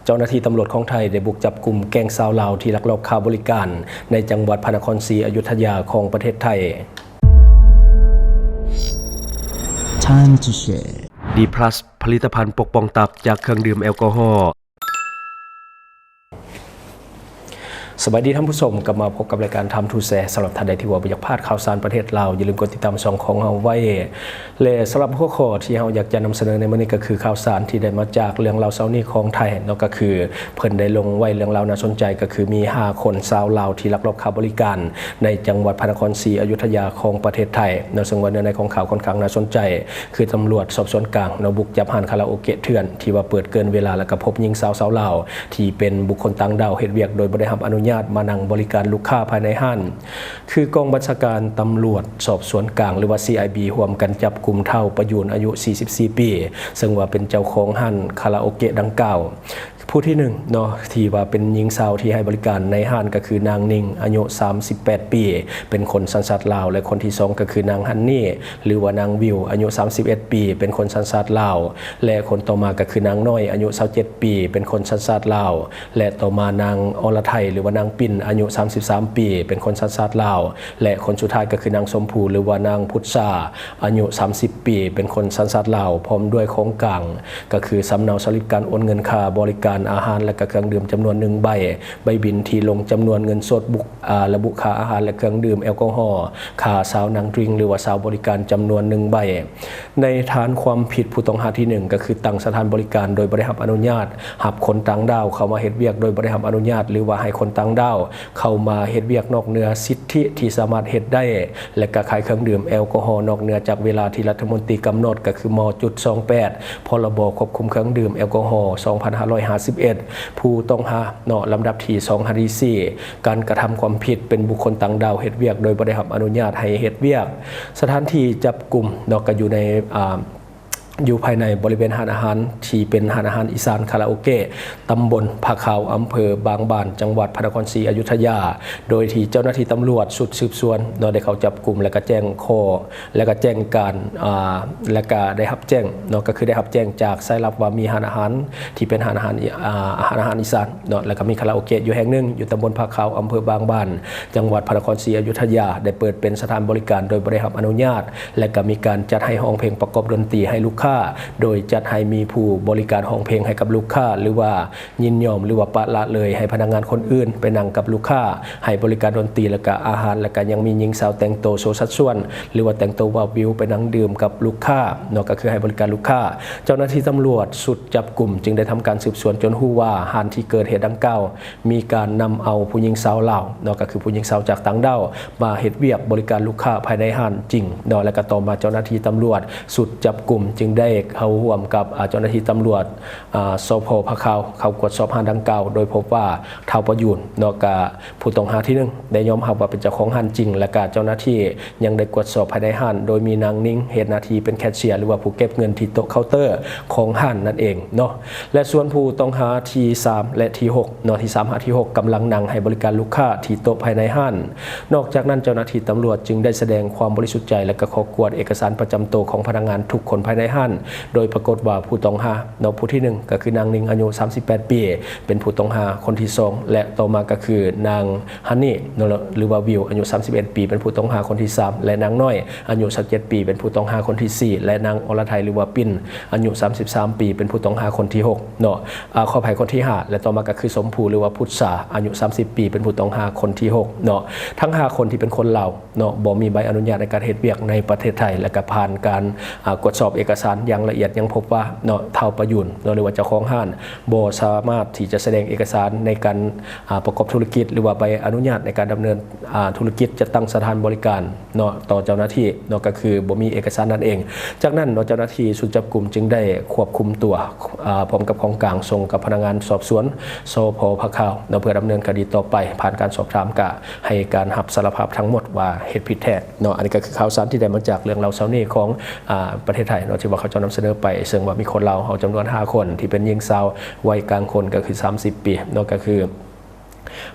ເຈົ້າໜ້າທີ່ຕຳຫຼວດຂອງໄທໄດ້ບຸກຈັບກຸມແກ້ງຊາວລາວທີ່ລັກລອບຄ້າບໍລິການໃນຈັງຫວັດພະນະຄອນສີອະຍຸດທະຍາຂອງປະເທດໄທ. Time to Share ດີພລັສ ຜະລິດຕະພັນປົກປ້ອງຕັບຈາກເຄື່ອງດື່ມແອລກໍຮໍ. ສະບາຍດີທ່ານຜູ້ຊົມ, ກັບມາພົບກັບລາຍການ Time to Share. ສຳລັບທ່ານໃດທີ່ວ່າບໍ່ຢາກພາດຂ່າວສານປະເທດລາວ, ຢ່າລືມກົດຕິດຕາມຊ່ອງຂອງເຮົາໄວ້. ແລະ ສຳລັບຫົວຂໍ້ທີ່ເຮົາຢາກຈະນຳສະເໜີໃນມື້ນີ້ ກໍຄືຂ່າວສານທີ່ໄດ້ມາຈາກເລື່ອງລາວເຊົ້ານີ້ຂອງໄທເນາະ, ກໍຄືເພິ່ນໄດ້ລົງໄວ້ເລື່ອງລາວໜ້າສົນໃຈ ກໍຄືມີຫ້າຄົນຊາວລາວທີ່ລັກລອບຄ້າບໍລິການໃນຈັງຫວັດພະນະຄອນສີອະຍຸດທະຍາຂອງປະເທດໄທເນາະ, ເຊິ່ງວ່າເນື້ອໃນຂອງຂ່າວຄ່ອນຂ້າງໜ້າສົນໃຈ ຄືຕຳຫຼວດສອບສວນກາງເນາະ ບຸກຈັບຮ້ານຄາຣາໂອເກະເຖື່ອນທີ່ວ່າເປີດເກີນເວລາ ແລ້ວກໍພົບຍິງສາວຊາວລາວທີ່ເປັນບຸກຄົນຕ່າງດ້າວເຮັດວຽກໂດຍບໍ່ໄດ້ຮັບອະນຸຍາດມານັ່ງບໍລິການລູກຄ້າພາຍໃນຮ້ານ. ຄືກອງບັນຊາການຕຳຫຼວດສອບສວນກາງ ຫຼືວ່າ ຊີໄອບີ ຮ່ວມກັນຈັບກຸມທ້າວປະຍູນ ອາຍຸສີ່ສິບສີ່ປີ ເຊິ່ງວ່າເປັນເຈົ້າຂອງຮ້ານຄາຣາໂອເກະດັ່ງກ່າວ. ຜູ້ທີໜຶ່ງເນາະ ທີ່ວ່າເປັນຍິງສາວທີ່ໃຫ້ບໍລິການໃນຮ້ານ ກໍຄືນາງນິງ ອາຍຸສາມສິບແປດປີ ເປັນຄົນສັນຊາດລາວ ແລະ ຄົນທີສອງ ກໍຄືນາງຮັນນີ ຫຼືວ່ານາງວິວ ອາຍຸສາມສິບເອັດປີ ເປັນຄົນສັນຊາດລາວ ແລະ ຄົນຕໍ່ມາກໍຄືນາງນ້ອຍ ອາຍຸຊາວເຈັດປີ ເປັນຄົນສັນຊາດລາວ ແລະ ຕໍ່ມານາງອລະໄທ ຫຼືວ່ານາງປິນ ອາຍຸສາມສິບສາມປີ ເປັນຄົນສັນຊາດລາວ ແລະ ຄົນສຸດທ້າຍກໍຄືນາງຊົມພູ ຫຼືວ່ານາງພຸດສາ ອາຍຸສາມສິບປີ ເປັນຄົນສັນຊາດລາວ ພ້ອມດ້ວຍຂອງກາງ ກໍຄືສຳເນົາສະລິບການໂອນເງິນຄ່າບໍລິການອາຫານ ແລະ ກະເຄື່ອງດື່ມຈຳນວນໜຶ່ງໃບ, ໃບບິນທີ່ລົງຈຳນວນເງິນສົດ ບຸກ ອາ ລະບຸຄ່າອາຫານ ແລະ ເຄື່ອງດື່ມແອລກໍຮໍ, ຄ່າຊາວນັ່ງດຣິງ ຫຼືວ່າຊາວບໍລິການຈຳນວນໜຶ່ງໃບ. ໃນຖານຄວາມຜິດ ຜູ້ຕ້ອງຫາທີໜຶ່ງ ກໍຄືຕັ້ງສະຖານບໍລິການໂດຍບໍ່ໄດ້ຮັບອະນຸຍາດ, ຮັບຄົນຕ່າງດ້າວເຂົ້າມາເຮັດວຽກໂດຍບໍ່ໄດ້ຮັບອະນຸຍາດ ຫຼືວ່າໃຫ້ຄົນຕ່າງດ້າວເຂົ້າມາເຮັດວຽກນອກເໜືອສິດທິທີ່ສາມາດເຮັດໄດ້ ແລະ ກະຂາຍເຄື່ອງດື່ມແອລກໍຮໍນອກເໜືອຈາກເວລາທີ່ລັດຖະມົນຕີກຳນົດ ກໍຄື ມ. ຈຸດສອງແປດ ພ.ລບ. ຄວບຄຸມເຄື່ອງດື່ມແອລກໍຮໍ ສອງພັນຫ້າຮ້ອຍຫ້າສິບເອັດ ຜູ້ຕ້ອງຫາເນາະ ລຳດັບທີສອງ ຫາທີສີ່ ການກະທຳຄວາມຜິດເປັນບຸກຄົນຕ່າງດ້າວເຮັດວຽກໂດຍບໍ່ໄດ້ຮັບອະນຸຍາດໃຫ້ເຮັດວຽກ. ສະຖານທີ່ຈັບກຸມເນາະ ກໍຢູ່ໃນ ອາ ຢູ່ພາຍໃນບໍລິເວນຮ້ານອາຫານທີ່ເປັນຮ້ານອາຫານອີສານຄາຣາໂອເກະ ຕຳບົນຜາຂາວ ອຳເພີບາງບານ ຈັງຫວັດພະນະຄອນສີອະຍຸດທະຍາ ໂດຍທີ່ເຈົ້າໜ້າທີ່ຕຳຫຼວດຊຸດສືບສວນເນາະ ໄດ້ເຂົ້າຈັບກຸມ ແລະ ກະແຈ້ງຂໍ້ ແລະ ກະແຈ້ງການ ອາ ແລະ ກະໄດ້ຮັບແຈ້ງເນາະ ກໍຄືໄດ້ຮັບແຈ້ງຈາກສາຍລັບວ່າມີຮ້ານອາຫານທີ່ເປັນຮ້ານອາຫານ ອາ ຮ້ານອາຫານອີສານເນາະ ແລະ ກະມີຄາຣາໂອເກະຢູ່ແຫ່ງໜຶ່ງ ຢູ່ຕຳບົນຜາຂາວ ອຳເພີບາງບານ ຈັງຫວັດພະນະຄອນສີອະຍຸດທະຍາ ໄດ້ເປີດເປັນສະຖານບໍລິການໂດຍບໍ່ໄດ້ຮັບອະນຸຍາດ ແລະ ກໍມີການຈັດໃຫ້ຮ້ອງເພງປະກອບດົນຕີໃຫ້ລູກຄ້າ ໂດຍຈັດໃຫ້ມີຜູ້ບໍລິການຮ້ອງເພງໃຫ້ກັບລູກຄ້າ ຫຼືວ່າຍິນຍອມ ຫຼືວ່າປະລະເລີຍໃຫ້ພະນັກງານຄົນອື່ນໄປນັ່ງກັບລູກຄ້າ ໃຫ້ບໍລິການດົນຕີ ແລະ ກະອາຫານ ແລະ ກະຍັງມີຍິງສາວແຕ່ງໂຕໂຊສັດສ່ວນ ຫຼືວ່າແຕ່ງໂຕວາບວິວໄປນັ່ງດື່ມກັບລູກຄ້າເນາະ ກໍຄືໃຫ້ບໍລິການລູກຄ້າ. ເຈົ້າໜ້າທີ່ຕຳຫຼວດຊຸດຈັບກຸມຈຶ່ງໄດ້ທຳການສືບສວນຈົນຮູ້ວ່າຮ້ານທີ່ເກີດເຫດດັ່ງກ່າວ ມີການນຳເອົາຜູ້ຍິງສາວລາວເນາະ ກໍຄືຜູ້ຍິງສາວຈາກຕ່າງດ້າວມາເຮັດວຽກບໍລິການລູກຄ້າພາຍໃນຮ້ານຈິງເນາະ ແລະ ກໍຕໍ່ມາເຈົ້າໜ້າທີ່ຕຳຫຼວດຊຸດຈັບກຸມຈຶ່ງໄດ້ເຂົ້າຮ່ວມກັບ ອາ ເຈົ້າໜ້າທີ່ຕຳຫຼວດ ອາ ສພ ຜາຂາວ ເຂົ້າກວດສອບຮ້ານດັ່ງກ່າວ ໂດຍພົບວ່າທ້າວປະຍູນເນາະ ກະຜູ້ຕ້ອງຫາທີໜຶ່ງ ໄດ້ຍອມຮັບວ່າເປັນເຈົ້າຂອງຮ້ານຈິງ ແລະ ກະເຈົ້າໜ້າທີ່ຍັງໄດ້ກວດສອບພາຍໃນຮ້ານ ໂດຍມີນາງນິງເຮັດໜ້າທີ່ເປັນແຄຊຽ ຫຼືວ່າຜູ້ເກັບເງິນທີ່ໂຕະເຄົາເຕີຂອງຮ້ານນັ້ນເອງເນາະ. ແລະ ສ່ວນຜູ້ຕ້ອງຫາທີສາມ ແລະ ທີຫົກເນາະ ທີສາມຫາທີຫົກ ກຳລັງນັ່ງໃຫ້ບໍລິການລູກຄ້າທີ່ໂຕະພາຍໃນຮ້ານ. ນອກຈາກນັ້ນ ເຈົ້າໜ້າທີ່ຕຳຫຼວດຈຶ່ງໄດ້ສະແດງຄວາມບໍລິສຸດໃຈ ແລະ ກໍຂໍກວດເອກະສານປະຈຳໂຕຂອງພະນັກງານທຸກຄົນພາຍໃນຮ້ານ ໂດຍປາກົດວ່າຜູ້ຕ້ອງຫາເນາະ ຜູ້ທີໜຶ່ງ ກໍຄືນາງນິງ ອາຍຸສາມສິບແປດປີ ເປັນຜູ້ຕ້ອງຫາຄົນທີສອງ ແລະ ຕໍ່ມາກໍຄືນາງ ຮັນນີ ເນາະ ຫຼືວ່າວິວ ອາຍຸສາມສິບເອັດປີ ເປັນຜູ້ຕ້ອງຫາຄົນທີສາມ ແລະ ນາງນ້ອຍ ອາຍຸຊາວເຈັດປີ ເປັນຜູ້ຕ້ອງຫາຄົນທີສີ່ ແລະ ນາງອລະໄທ ຫຼືວ່າປິນ ອາຍຸສາມສິບສາມປີ ເປັນຜູ້ຕ້ອງຫາຄົນທີຫົກເນາະ ອາ ຂໍອະໄພ ຄົນທີຫ້າ ແລະ ຕໍ່ມາກໍຄື ຊົມພູ ຫຼືວ່າພຸດສາ ອາຍຸສາມສິບປີ ເປັນຜູ້ຕ້ອງຫາຄົນທີຫົກເນາະ. ທັງຫ້າຄົນທີ່ເປັນຄົນລາວເນາະ ບໍ່ມີໃບອະນຸຍາດໃນການເຮັດວຽກໃນປະເທດໄທ ແລະ ກໍຜ່ານການ ອາ ກວດສອບເອກະສານຢ່າງລະອຽດ ຍັງພົບວ່າເນາະ ທ້າວປະຍູນເນາະ ຫຼືວ່າເຈົ້າຂອງຮ້ານ ບໍ່ສາມາດທີ່ຈະສະແດງເອກະສານໃນການ ອາ ປະກອບທຸລະກິດ ຫຼືວ່າໃບອະນຸຍາດໃນການດຳເນີນ ອາ ທຸລະກິດຈັດຕັ້ງສະຖານບໍລິການເນາະ ຕໍ່ເຈົ້າໜ້າທີ່ເນາະ ກໍຄືບໍ່ມີເອກະສານນັ້ນເອງ. ຈາກນັ້ນເນາະ ເຈົ້າໜ້າທີ່ຊຸດຈັບກຸມຈຶ່ງໄດ້ຄວບຄຸມຕົວ ອາ ພ້ອມກັບຂອງກາງ ສົ່ງກັບພະນັກງານສອບສວນ ສພ ຜາຂາວເນາະ ເພື່ອດຳເນີນຄະດີຕໍ່ໄປ. ຜ່ານການສອບຖາມກະໃຫ້ການຮັບສາລະພາບທັງໝົດວ່າເຮັດຜິດແທ້ເນາະ. ອັນນີ້ກໍຄືຂ່າວສານທີ່ໄດ້ມາຈາກເລື່ອງລາວເຊົ້ານີ້ຂອງ ອາ ປະເທດໄທເນາະ ທີ່ວ່າເຂົາເຈົ້ານຳສະເໜີໄປ ເຊິ່ງວ່າມີຄົນລາວເຮົາຈຳນວນຫ້າຄົນ ທີ່ເປັນຍິງສາວໄວກາງຄົນ ກໍຄືສາມສິບປີເນາະ ກໍຄື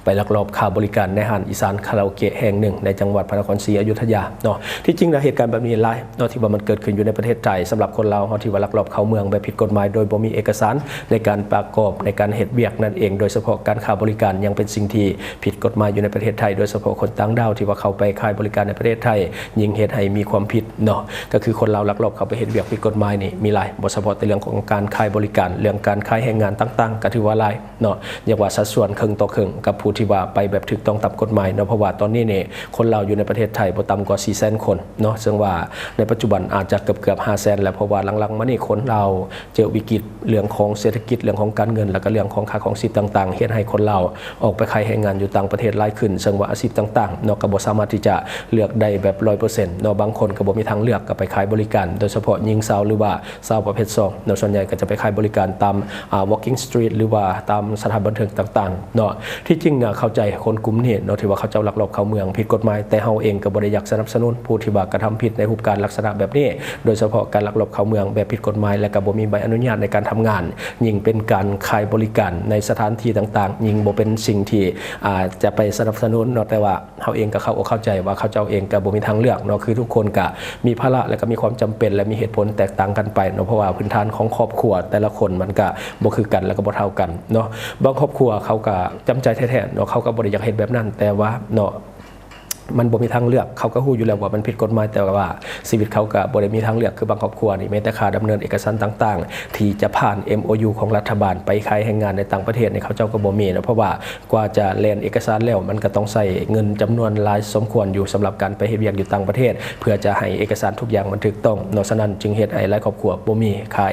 ໄປລັກລອບຄ່າບໍລິການໃນຮ້ານອີສານຄາຣາໂອເກະແຫ່ງໜຶ່ງໃນຈັງຫວັດພະນະຄອນສີອະຍຸດທະຍາເນາະ. ທີ່ຈິງແລ້ວເຫດການແບບນີ້ຫຼາຍເນາະ ທີ່ວ່າມັນເກີດຂຶ້ນຢູ່ໃນປະເທດໄທ ສຳລັບຄົນລາວເຮົາທີ່ວ່າລັກລອບເຂົ້າເມືອງແບບຜິດກົດໝາຍ ໂດຍບໍ່ມີເອກະສານໃນການປະກອບໃນການເຮັດວຽກນັ້ນເອງ. ໂດຍສະເພາະການຄ້າບໍລິການຍັງເປັນສິ່ງທີ່ຜິດກົດໝາຍຢູ່ໃນປະເທດໄທ ໂດຍສະເພາະຄົນຕ່າງດ້າວທີ່ວ່າເຂົ້າໄປຂາຍບໍລິການໃນປະເທດໄທ ຍິ່ງເຮັດໃຫ້ມີຄວາມຜິດເນາະ. ກໍຄືຄົນລາວລັກລອບເຂົ້າໄປເຮັດວຽກຜິດກົດໝາຍນີ້ມີຫຼາຍ ບໍ່ສະເພາະແຕ່ເລື່ອງຂອງການຂາຍບໍລິການ ເລື່ອງການຂາຍແຮງງານຕ່າງໆ ກໍຖືວ່າຫຼາຍ ເນາະ ຮຽກວ່າສັດສ່ວນເຄິ່ງຕໍ່ເຄິ່ງກັບຜູ້ທີ່ວ່າໄປແບບຖືກຕ້ອງຕາມກົດໝາຍເນາະ. ເພາະວ່າຕອນນີ້ນີ້ ຄົນລາວຢູ່ໃນປະເທດໄທບໍ່ຕ່ຳກວ່າສີ່ແສນຄົນເນາະ ເຊິ່ງວ່າໃນປັດຈຸບັນອາດຈະເກືອບໆຫ້າແສນແລ້ວ ເພາະວ່າຫຼັງໆມານີ້ຄົນລາວເຈີວິກິດເລື່ອງຂອງເສດຖະກິດ ເລື່ອງຂອງການເງິນ ແລ້ວກໍເລື່ອງຂອງຄ່າຄອງຊີບຕ່າງໆ ເຮັດໃຫ້ຄົນລາວອອກໄປຂາຍແຮງງານຢູ່ຕ່າງປະເທດຫຼາຍຂຶ້ນ ເຊິ່ງວ່າອາຊີບຕ່າງໆເນາະ ກໍບໍ່ສາມາດທີ່ຈະເລືອກໄດ້ແບບຮ້ອຍເປີເຊັນເນາະ. ບາງຄົນກໍບໍ່ມີທາງເລືອກ ກໍໄປຂາຍບໍລິການ ໂດຍສະເພາະຍິງສາວ ຫຼືວ່າ ຊາວປະເພດສອງເນາະ ສ່ວນໃຫຍ່ກໍຈະໄປຂາຍບໍລິການຕາມ ອ່າ walking street ຫຼືວ່າຕາມສະຖານບັນເທີງຕ່າງໆເນາະ. ທີ່ຈິງນະ ເຂົ້າໃຈຄົນກຸ່ມນີ້ເນາະ ທີ່ວ່າເຂົາເຈົ້າລັກລອບເຂົ້າເມືອງຜິດກົດໝາຍ ແຕ່ເຮົາເອງກໍບໍ່ໄດ້ຢາກສະໜັບສະໜູນຜູ້ທີ່ວ່າກະທຳຜິດໃນຮູບການລັກສະນະແບບນີ້ ໂດຍສະເພາະການລັກລອບເຂົ້າເມືອງແບບຜິດກົດໝາຍ ແລະ ກໍບໍ່ມີໃບອະນຸຍາດໃນການທຳງານ, ຍິ່ງເປັນການຂາຍບໍລິການໃນສະຖານທີ່ຕ່າງໆ ຍິ່ງບໍ່ເປັນສິ່ງທີ່ ອ່າ ຈະໄປສະໜັບສະໜູນເນາະ. ແຕ່ວ່າ ເຮົາເອງກໍເຂົ້າອົກເຂົ້າໃຈວ່າເຂົາເຈົ້າເອງກໍບໍ່ມີທາງເລືອກເນາະ ຄືທຸກຄົນກໍມີພາລະ ແລະ ກໍມີຄວາມຈຳເປັນ ແລະ ມີເຫດຜົນແຕກຕ່າງກັນໄປເນາະ ເພາະວ່າພື້ນຖານຂອງຄອບຄົວແຕ່ລະຄົນມັນກໍບໍ່ຄືກັນ ແລະ ກໍບໍ່ເທົ່າກັນເນາະ. ບາງຄອບຄົວເຂົາກໍຈຳໃຈແທ້ໆເນາະ ເຂົາກໍບໍ່ໄດ້ຢາກເຮັດແບບນັ້ນ ແຕ່ວ່າເນາະ ມັນບໍ່ມີທາງເລືອກ ເຂົາກໍຮູ້ຢູ່ແລ້ວວ່າມັນຜິດກົດໝາຍ ແຕ່ວ່າຊີວິດເຂົາກໍບໍ່ໄດ້ມີທາງເລືອກ ຄືບາງຄອບຄົວນີ້ ແມ້ແຕ່ຄ່າດຳເນີນເອກະສານຕ່າງໆ ທີ່ຈະຜ່ານ ເອັມໂອຢູ ຂອງລັດຖະບານໄປຂາຍແຮງງານໃນຕ່າງປະເທດນີ້ ເຂົາເຈົ້າກໍບໍ່ມີເນາະ ເພາະວ່າ ກວ່າຈະແລ່ນເອກະສານແລ້ວ ມັນກໍຕ້ອງໃຊ້ເງິນຈຳນວນຫຼາຍສົມຄວນຢູ່ ສຳລັບການໄປເຮັດວຽກຢູ່ຕ່າງປະເທດ ເພື່ອຈະໃຫ້ເອກະສານທຸກຢ່າງມັນຖືກຕ້ອງເນາະ. ສະນັ້ນຈຶ່ງເຮັດໃຫ້ຫຼາຍຄອບຄົວບໍ່ມີຄ່າ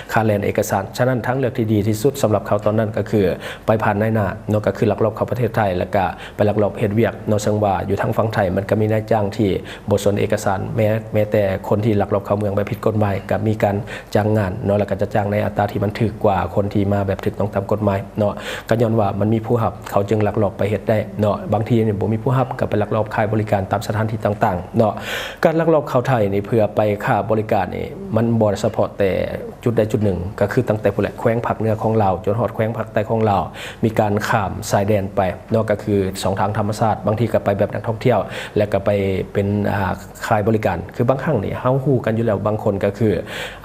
ຄ່າແລ່ນເອກະສານ. ສະນັ້ນທາງເລືອກທີ່ດີທີ່ສຸດສຳລັບເຂົາຕອນນັ້ນ ກໍຄືໄປຜ່ານນາຍໜ້າເນາະ ກໍຄືລັກລອບເຂົ້າປະເທດໄທ ແລ້ວກະໄປລັກລອບເຮັດວຽກເນາະ. ເຊິ່ງວ່າຢູ່ທາງຝັ່ງໄທ ມັນກໍມີນາຍຈ້າງທີ່ບໍ່ສົນເອກະສານ ແມ້ ແມ້ແຕ່ຄົນທີ່ລັກລອບເຂົ້າເມືອງແບບຜິດກົດໝາຍ ກໍມີການ ຈ້າງງານເນາະ ແລ້ວກໍຈະຈ້າງໃນອັດຕາທີ່ມັນຖືກກວ່າຄົນທີ່ມາແບບຖືກຕ້ອງຕາມກົດໝາຍເນາະ. ກໍຍ້ອນວ່າມັນມີຜູ້ຮັບ ເຂົາຈຶ່ງລັກລອບໄປເຮັດໄດ້ເນາະ. ບາງທີນີ້ບໍ່ມີຜູ້ຮັບ ກໍໄປລັກລອບຂາຍບໍລິການຕາມສະຖານທີ່ຕ່າງໆເນາະ. ການລັກລອບເຂົ້າໄທນີ້ເພື່ອໄປຄ້າບໍລິການນີ້ ມັນບໍ່ສະເພາະແຕ່ຈຸດໃດຈຸດໜຶ່ງ ກໍຄືຕັ້ງແຕ່ພຸ້ນແຫຼະ ແຂວງພາກເໜືອຂອງລາວ ຈົນຮອດແຂວງພາກໃຕ້ຂອງລາວ ມີການຂ້າມຊາຍແດນໄປເນາະ ກໍຄືຊ່ອງທາງທຳມະຊາດ. ບາງທີກໍໄປແບບນັກທ່ອງທ່ຽວ ແລ້ວກໍໄປເປັນ ອ່າ ຂາຍບໍລິການ ຄືບາງຄັ້ງນີ້ເຮົາຮູ້ກັນຢູ່ແລ້ວ ບາງຄົນກໍຄື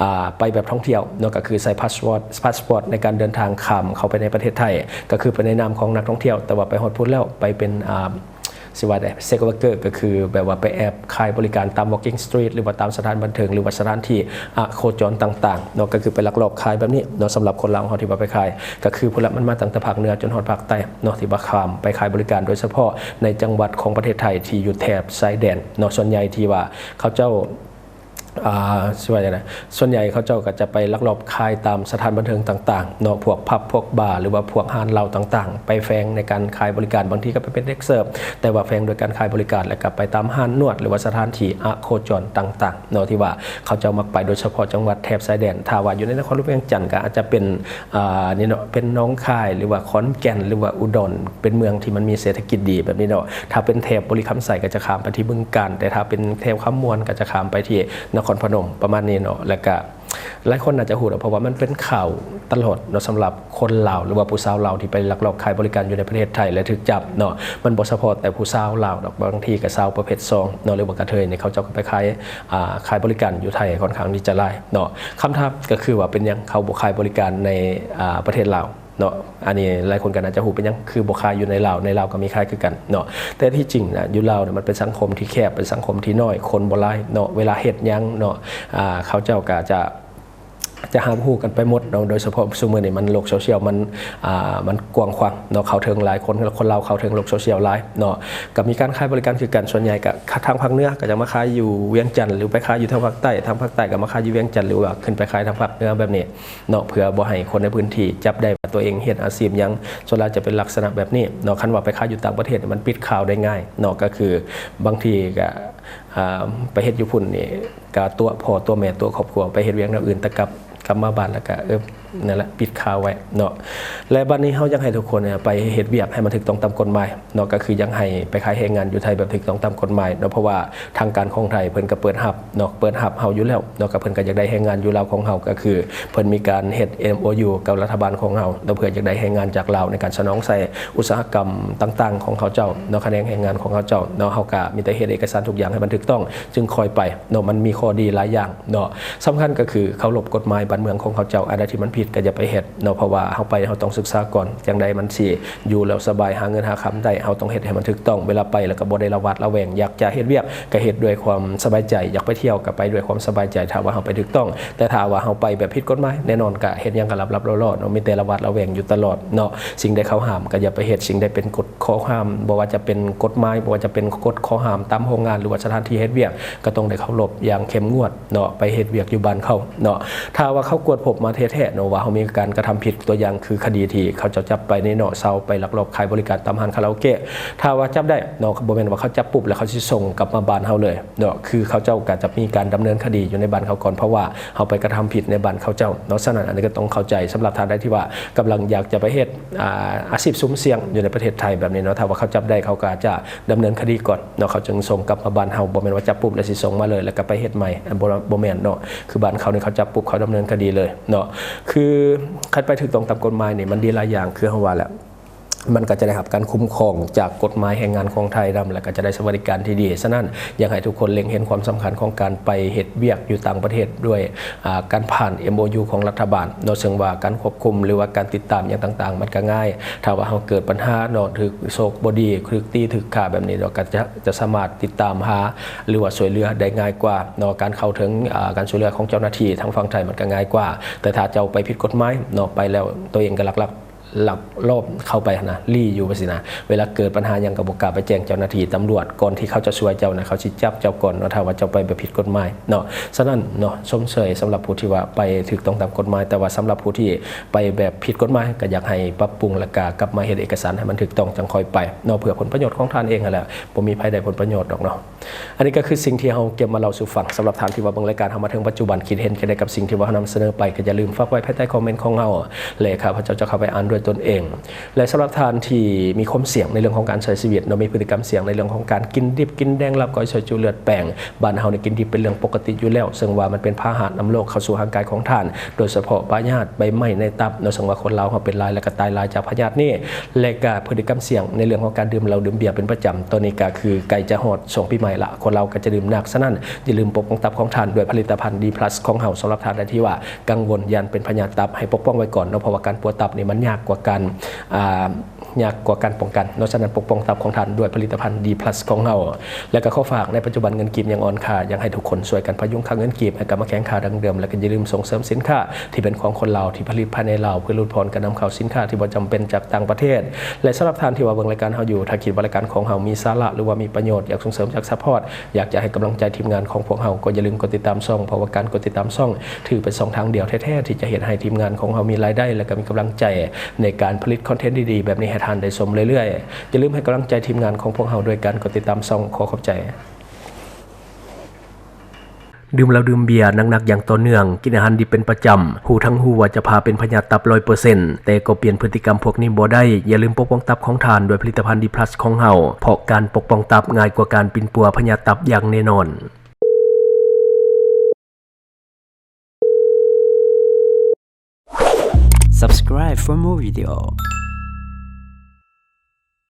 ອ່າ ໄປແບບທ່ອງທ່ຽວເນາະ ກໍຄືໃຊ້ພາສປອດ ພາສປອດໃນການເດີນທາງຂ້າມເຂົ້າໄປໃນປະເທດໄທ ກໍຄືໄປໃນນາມຂອງນັກທ່ອງທ່ຽວ ແຕ່ວ່າໄປຮອດພຸ້ນແລ້ວ ໄປເປັນ ອ່າ ຊິວ່າໄດ້ ເຊັກເວີເກີ ກໍຄືແບບວ່າໄປແອບຂາຍບໍລິການຕາມ walking street ຫຼືວ່າຕາມສະຖານບັນເທີງ ຫຼືວ່າສະຖານທີ່ອະໂຄຈອນຕ່າງໆເນາະ ກໍຄືໄປລັກລອບຂາຍແບບນີ້ເນາະ. ສຳລັບຄົນລາວເຮົາທີ່ວ່າໄປຂາຍ ກໍຄືພຸ້ນລະ ມັນມາຕັ້ງແຕ່ພາກເໜືອຈົນຮອດພາກໃຕ້ເນາະ ທີ່ວ່າຂ້າມໄປຂາຍບໍລິການ ໂດຍສະເພາະ ໃນຈັງຫວັດຂອງປະເທດໄທທີ່ຢູ່ແຖບຊາຍແດນເນາະ. ສ່ວນໃຫຍ່ທີ່ວ່າເຂົາເຈົ້າ ອ່າ ຊິວ່າຈັ່ງໃດ ສ່ວນໃຫຍ່ເຂົາເຈົ້າກໍຈະໄປລັກລອບຂາຍຕາມສະຖານບັນເທີງຕ່າງໆເນາະ ພວກຜັບ ພວກບາ ຫຼືວ່າພວກຮ້ານເຫຼົ້າຕ່າງໆ ໄປແຝງໃນການຂາຍບໍລິການ. ບາງທີກໍໄປເປັນເດັກເສີບ ແຕ່ວ່າແຝງໂດຍການຂາຍບໍລິການ ແລ້ວກໍໄປຕາມຮ້ານນວດ ຫຼືວ່າສະຖານທີ່ອະໂຄຈອນຕ່າງໆເນາະ ທີ່ວ່າເຂົາເຈົ້າມັກໄປ ໂດຍສະເພາະຈັງຫວັດແຖບຊາຍແດນ. ຖ້າວ່າຢູ່ໃນນະຄອນຫຼວງວຽງຈັນ ກໍອາດຈະເປັນ ອ່າ ນີ້ເນາະ ເປັນໜອງຄາຍ ຫຼືວ່າຂອນແກ່ນ ຫຼືວ່າອຸດອນ ເປັນເມືອງທີ່ມັນມີເສດຖະກິດດີແບບນີ້ເນາະ. ຖ້າເປັນແຖບບໍລິຄຳໄຊກໍຈະຂ້າມໄປທີ່ບຶງການ ແຕ່ຖ້າເປັນແຖບຄຳມ່ວນກໍຈະຂ້າມໄປທີ່ນະຄອນພະນົມ ປະມານນີ້ເນາະ. ແລ້ວກະຫຼາຍຄົນໜ້າຈະຮູ້ດອກ ເພາະວ່າມັນເປັນຂ່າວຕະຫຼອດເນາະ ສຳລັບຄົນລາວ ຫຼືວ່າຜູ້ສາວລາວທີ່ໄປລັກລອບຂາຍບໍລິການຢູ່ໃນປະເທດໄທ ແລະ ຖືກຈັບເນາະ. ມັນບໍ່ສະເພາະແຕ່ຜູ້ສາວລາວດອກ ບາງທີກໍສາວປະເພດສອງເນາະ ຫຼືວ່າກະເທີຍນີ້ ເຂົາເຈົ້າກໍໄປຂາຍ ອ່າ ຂາຍບໍລິການຢູ່ໄທຂ້ອນຂ້າງທີ່ຈະຫຼາຍເນາະ. ຄຳຖາມກໍຄືວ່າ ເປັນຫຍັງເຂົາບໍ່ຂາຍບໍລິການໃນ ອ່າ ປະເທດລາວ ເນາະ? ອັນນີ້ຫຼາຍຄົນກໍໜ້າຈະຮູ້ ເປັນຫຍັງຄືບໍ່ຂາຍຢູ່ໃນລາວ? ໃນລາວກໍມີຂາຍຄືກັນເນາະ. ແຕ່ທີ່ຈິງນະ ຢູ່ລາວນະ ມັນເປັນສັງຄົມທີ່ແຄບ ເປັນສັງຄົມທີ່ນ້ອຍ ຄົນບໍ່ຫຼາຍເນາະ. ເວລາເຮັດຫຍັງເນາະ ອ່າ ເຂົາເຈົ້າກໍຈະ ຈະຮັບຮູ້ກັນໄປໝົດເນາະ. ໂດຍສະເພາະຊຸມື້ນີ້ມັນໂລກໂຊຊຽວມັນ ອ່າ ມັນກວ້າງຂວາງເນາະ ເຂົ້າເຖິງຫຼາຍຄົນ ຄົນລາວເຂົ້າເຖິງໂລກໂຊຊຽວຫຼາຍເນາະ. ກໍມີການຂາຍບໍລິການຄືກັນ ສ່ວນໃຫຍ່ກໍທາງພາກເໜືອກໍຈະມາຂາຍຢູ່ວຽງຈັນ ຫຼືໄປຂາຍຢູ່ທາງພາກໃຕ້ ທາງພາກໃຕ້ກໍມາຂາຍຢູ່ວຽງຈັນ ຫຼືວ່າຂຶ້ນໄປຂາຍທາງພາກເໜືອແບບນີ້ ເນາະ ເພື່ອບໍ່ໃຫ້ຄົນໃນພື້ນທີ່ຈັບໄດ້ວ່າຕົວເອງເຮັດອາຊີບຫຍັງ. ສ່ວນຫຼາຍຈະເປັນລັກສະນະແບບນີ້ເນາະ. ຄັນວ່າໄປຂາຍຢູ່ຕ່າງປະເທດນີ້ ມັນປິດຂ່າວໄດ້ງ່າຍເນາະ ກໍຄືບາງທີກໍ ອ່າ ໄປເຮັດຢູ່ພຸ້ນນີ້ ກໍຕົວະພໍ່ຕົວະແມ່ຕົວະຄອບຄົວ ໄປເຮັດວຽກແນວອື່ນ ແຕ່ກັບ ກັບມາບ້ານແລ້ວກໍ ເອີ ນັ້ນແຫຼະ ປິດຂ່າວໄວ້ເນາະ. ແລະ ບັດນີ້ເຮົາຢາກໃຫ້ທຸກຄົນເນຍໄປເຮັດວຽກໃຫ້ມັນຖືກຕ້ອງຕາມກົດໝາຍເນາະ, ກໍຄືຢາກໃຫ້ໄປຂາຍແຮງງານຢູ່ໄທແບບຖືກຕ້ອງຕາມກົດໝາຍເນາະ, ເພາະວ່າທາງການຂອງໄທເພິ່ນກໍເປີດຮັບເນາະ, ເປີດຮັບເຮົາຢູ່ແລ້ວເນາະ, ກໍເພິ່ນກໍຢາກໄດ້ແຮງງານຢູ່ລາວຂອງເຮົາ, ກໍຄືເພິ່ນມີການເຮັດ ເອັມໂອຢູ ກັບລັດຖະບານຂອງເຮົາເນາະ, ເພື່ອຢາກໄດ້ແຮງງານຈາກລາວໃນການສະໜອງໃສ່ອຸດສາຫະກຳຕ່າງໆຂອງເຂົາເຈົ້າເນາະ, ຂະແໜງແຮງງານຂອງເຂົາເຈົ້າເນາະ. ເຮົາກໍມີແຕ່ເຮັດເອກະສານທຸກຢ່າງໃຫ້ມັນຖືກຕ້ອງ ຈຶ່ງຄ່ອຍໄປເນາະ. ມັນມີຂໍ້ດີຫຼາຍຢ່າງເນາະ, ສຳຄັນກໍຄືເຄົາລົບກົດໝາຍບ້ານເມືອງຂອງເຂົາເຈົ້າ. ອັນໃດທີ່ມັນຜິດກໍຢ່າໄປເຮັດເນາະ, ເພາະວ່າເຮົາໄປເຮົາຕ້ອງສຶກສາກ່ອນ, ຈັ່ງໃດມັນຊິຢູ່ແລ້ວສະບາຍ ຫາເງິນຫາຄຳໄດ້ ເຮົາຕ້ອງເຮັດໃຫ້ມັນຖືກຕ້ອງ. ເວລາໄປແລ້ວກໍບໍ່ໄດ້ລະຫວາດລະແວງ, ຢາກຈະເຮັດວຽກກໍເຮັດດ້ວຍຄວາມສະບາຍໃຈ, ຢາກໄປທ່ຽວກໍໄປດ້ວຍຄວາມສະບາຍໃຈ ຖ້າວ່າເຮົາໄປຖືກຕ້ອງ. ແຕ່ຖ້າວ່າເຮົາໄປແບບຜິດກົດໝາຍ ແນ່ນອນກໍເຮັດຫຍັງກໍລັບໆລໍໆເນາະ, ມີແຕ່ລະຫວາດລະແວງຢູ່ຕະຫຼອດເນາະ. ສິ່ງໃດເຂົາຫ້າມກໍຢ່າໄປເຮັດ, ສິ່ງໃດເປັນກົດຂໍ້ຫ້າມ ບໍ່ວ່າຈະເປັນກົດໝາຍ ບໍ່ວ່າຈະເປັນກົດຂໍ້ຫ້າມຕາມໂຮງງານ ຫຼືວ່າສະຖານທີ່ເຮັດວຽກ ກໍຕ້ອງໄດ້ເຄົາລົບຢ່າງເຂັ້ມງວດເນາະ, ໄປເຮັດວຽກຢູ່ບ້ານເຂົາເນາະ. ຖ້າວ່າເຂົາກວດພົບມາແທ້ໆເນາະ ວ່າເຮົາມີການກະທຳຜິດ, ຕົວຢ່າງຄືຄະດີທີ່ເຂົາເຈົ້າຈັບໄປນີ້ເນາະ, ຊາວໄປລັກລອບຂາຍບໍລິການຕາມຮ້ານຄາຣາໂອເກະ. ຖ້າວ່າຈັບໄດ້ເນາະ ບໍ່ແມ່ນວ່າເຂົາຈັບປຸບແລ້ວເຂົາຊິສົ່ງກັບມາບ້ານເຮົາເລີຍເນາະ, ຄືເຂົາເຈົ້າກໍຈະມີການດຳເນີນຄະດີຢູ່ໃນບ້ານເຂົາກ່ອນ ເພາະວ່າເຮົາໄປກະທຳຜິດໃນບ້ານເຂົາເຈົ້າເນາະ. ສະນັ້ນ ອັນນີ້ກໍຕ້ອງເຂົ້າໃຈ ສຳລັບທ່ານໃດທີ່ວ່າກຳລັງຢາກຈະໄປເຮັດ ອາ ອາຊີບສຸ່ມສ່ຽງຢູ່ໃນປະເທດໄທແບບນີ້ເນາະ, ຖ້າວ່າເຂົາຈັບໄດ້ ເຂົາກໍອາດຈະດຳເນີນຄະດີກ່ອນເນາະ, ເຂົາຈຶ່ງສົ່ງກັບມາບ້ານເຮົາ. ບໍ່ແມ່ນວ່າຈັບປຸບແລ້ວຊິສົ່ງມາເລີຍ ແລ້ວກໍໄປເຮັດໃໝ່, ອັນ ບໍ່ ບໍ່ແມ່ນເນາະ. ຄືບ້ານເຂົານີ້ ເຂົາຈັບປຸບ ເຂົາດຳເນີນຄະດີເລີຍເນາະ. ຄືຄັນໄປຖືກຕ້ອງຕາມກົດໝາຍນີ້ ມັນດີຫຼາຍຢ່າງ ຄືເຮົາວ່າແຫຼະ, ມັນກໍຈະໄດ້ຮັບການຄຸ້ມຄອງຈາກກົດໝາຍແຮງງານຂອງໄທນຳ ແລ້ວກໍຈະໄດ້ສະຫວັດດີການທີ່ດີ. ສະນັ້ນ ຢາກໃຫ້ທຸກຄົນເລັງເຫັນຄວາມສຳຄັນຂອງການໄປເຮັດວຽກຢູ່ຕ່າງປະເທດດ້ວຍ ອາ ການຜ່ານ ເອັມໂອຢູ ຂອງລັດຖະບານເນາະ, ເຊິ່ງວ່າການຄວບຄຸມ ຫຼືວ່າການຕິດຕາມຫຍັງຕ່າງໆ ມັນກໍງ່າຍ. ຖ້າວ່າເຮົາເກີດບັນຫາເນາະ ຖືກໂຊກບໍ່ດີ ຖືກຕີ ຖືກຂ້າແບບນີ້ເນາະ, ກໍຈະ ຈະສາມາດຕິດຕາມຫາ ຫຼືວ່າຊ່ວຍເຫຼືອໄດ້ງ່າຍກວ່າເນາະ, ການເຂົ້າເຖິງ ອາ ການຊ່ວຍເຫຼືອຂອງເຈົ້າໜ້າທີ່ທາງຝັ່ງໄທມັນກໍງ່າຍກວ່າ. ແຕ່ຖ້າເຈົ້າໄປຜິດກົດໝາຍເນາະ ໄປແລ້ວຕົວເອງກໍລັກ ລັກລອບເຂົ້າໄປຫັ້ນນະ ລີ້ຢູ່ວ່າຊີ້ນະ, ເວລາເກີດບັນຫາຫຍັງກໍບໍ່ກ້າໄປແຈ້ງເຈົ້າໜ້າທີ່ຕຳຫຼວດ ກ່ອນທີ່ເຂົາຈະຊ່ວຍເຈົ້ານະ, ເຂົາຊິຈັບເຈົ້າກ່ອນເນາະ ຖ້າວ່າເຈົ້າໄປແບບຜິດກົດໝາຍເນາະ. ສະນັ້ນເນາະ ຊົມເຊີຍສຳລັບຜູ້ທີ່ວ່າໄປຖືກຕ້ອງຕາມກົດໝາຍ, ແຕ່ວ່າສຳລັບຜູ້ທີ່ໄປແບບຜິດກົດໝາຍ ກໍຢາກໃຫ້ປັບປຸງ ແລ້ວກໍກັບມາເຮັດເອກະສານໃຫ້ມັນຖືກຕ້ອງ ຈັ່ງຄ່ອຍໄປເນາະ, ເພື່ອຜົນປະໂຫຍດຂອງທ່ານເອງຫັ້ນແຫຼະ, ບໍ່ມີໃຜໄດ້ຜົນປະໂຫຍດດອກເນາະ. ອັນນີ້ກໍຄືສິ່ງທີ່ເຮົາເກັບມາເລົ່າສູ່ຟັງສຳລັບທ່ານທີ່ວ່າເບິ່ງລາຍການເຮົາມາເຖິງປັດຈຸບັນ, ຄິດເຫັນຈັ່ງໃດກັບສິ່ງທີ່ວ່າເຮົານຳສະເໜີໄປ ກໍຢ່າລືມຝາກໄວ້ພາຍໃຕ້ຄອມເມັນຂອງເຮົາ ແລະ ຂ້າພະເຈົ້າຈະເຂົ້າໄປອ່ານດ້ວຍຕົນເອງ. ແລະ ສຳລັບທ່ານທີ່ມີຄວາມສ່ຽງໃນເລື່ອງຂອງການໃຊ້ຊີວິດເນາະ, ມີພຶດຕິກຳສ່ຽງໃນເລື່ອງຂອງການກິນດິບກິນແດງ, ລາບກ້ອຍ ຊອຍຈຸ ເລືອດແປງ, ບ້ານເຮົານີ້ກິນດິບເປັນເລື່ອງປົກກະຕິຢູ່ແລ້ວ, ເຊິ່ງວ່າມັນເປັນພາຫະນຳໂລກເຂົ້າສູ່ຮ່າງກາຍຂອງທ່ານ, ໂດຍສະເພາະພະຍາດໃບໄມ້ໃນຕັບເນາະ, ເຊິ່ງວ່າຄົນລາວເຮົາເປັນຫຼາຍ ແລ້ວກໍຕາຍຫຼາຍຈາກພະຍາດນີ້. ແລະ ກໍພຶດຕິກຳສ່ຽງໃນເລື່ອງຂອງການດື່ມເຫຼົ້າດື່ມເບຍເປັນປະຈຳ, ຕອນນີ້ກໍຄືໃກ້ຈະຮອດຊ່ວງປີໃໝ່ລະ ຄົນລາວກໍຈະດື່ມໜັກ. ສະນັ້ນ ຢ່າລືມປົກປ້ອງຕັບຂອງທ່ານດ້ວຍຜະລິດຕະພັນ ດີພລັສ ຂອງເຮົາ. ສຳລັບທ່ານໃດທີ່ວ່າກັງວົນຢ້ານເປັນພະຍາດຕັບ ໃຫ້ປົກປ້ອງໄວ້ກ່ອນເນາະ, ເພາະວ່າການປົວຕັບນີ້ມັນຍາກກວ່າການ ອ່າ ຍາກກວ່າການປ້ອງກັນເນາະ. ສະນັ້ນ ປົກປ້ອງຕັບຂອງທ່ານດ້ວຍຜະລິດຕະພັນ ດີພລັສ ຂອງເຮົາ. ແລ້ວກໍຂໍຝາກ ໃນປັດຈຸບັນເງິນກີບຍັງອ່ອນຄ່າ, ຢາກໃຫ້ທຸກຄົນຊ່ວຍກັນພະຍຸງຄ່າເງິນກີບໃຫ້ກັບມາແຂງຄ່າດັ່ງເດີມ, ແລ້ວກໍຢ່າລືມສົ່ງເສີມສິນຄ້າທີ່ເປັນຂອງຄົນລາວ ທີ່ຜະລິດພາຍໃນລາວ ເພື່ອຫຼຸດຜ່ອນການນຳເຂົ້າສິນຄ້າທີ່ບໍ່ຈຳເປັນຈາກຕ່າງປະເທດ. ແລະ ສຳລັບທ່ານທີ່ວ່າເບິ່ງລາຍການເຮົາຢູ່, ຖ້າຄິດວ່າລາຍການຂອງເຮົາມີສາລະ ຫຼືວ່າມີປະໂຫຍດ, ຢາກສົ່ງເສີມ, ຢາກຊັບພອດ, ຢາກຈະໃຫ້ກຳລັງໃຈທີມງານຂອງພວກເຮົາ, ກໍຢ່າລືມກົດຕິດຕາມຊ່ອງ, ເພາະວ່າການກົດຕິດຕາມຊ່ອງ ຖືເປັນຊ່ອງທາງດຽວແທ້ໆ ທີ່ຈະເຮັດໃຫ້ທີມງານຂອງເຮົາມີລາຍໄດ້ ແລະ ກໍມີກຳລັງໃຈໃນການຜະລິດຄອນເທັນດີໆ ແບບນີ້ໃຫ້ທ່ານໄດ້ຊົມເລື້ອຍໆ. ຢ່າລືມໃຫ້ກຳລັງໃຈທີມງານຂອງພວກເຮົາດ້ວຍການກົດຕິດຕາມຊ່ອງ. ຂໍຂອບໃຈ. ດື່ມເຫຼົ້າດື່ມເບຍໜັກໆຢ່າງຕໍ່ເນື່ອງ, ກິນອາຫານດິບເປັນປະຈຳ, ຮູ້ທັງຮູ້ວ່າຈະພາເປັນພະຍາດຕັບຮ້ອຍເປີເຊັນ ແຕ່ກໍປ່ຽນພຶດຕິກຳພວກນີ້ບໍ່ໄດ້. ຢ່າລືມປົກປ້ອງຕັບຂອງທ່ານດ້ວຍຜະລິດຕະພັນ ດີພລັສ ຂອງເຮົາ, ເພາະການປົກປ້ອງຕັບງ່າຍກວ່າການປິ່ນປົວພະຍາດຕັບຢ່າງແນ່ນອນ. Subscribe for more video.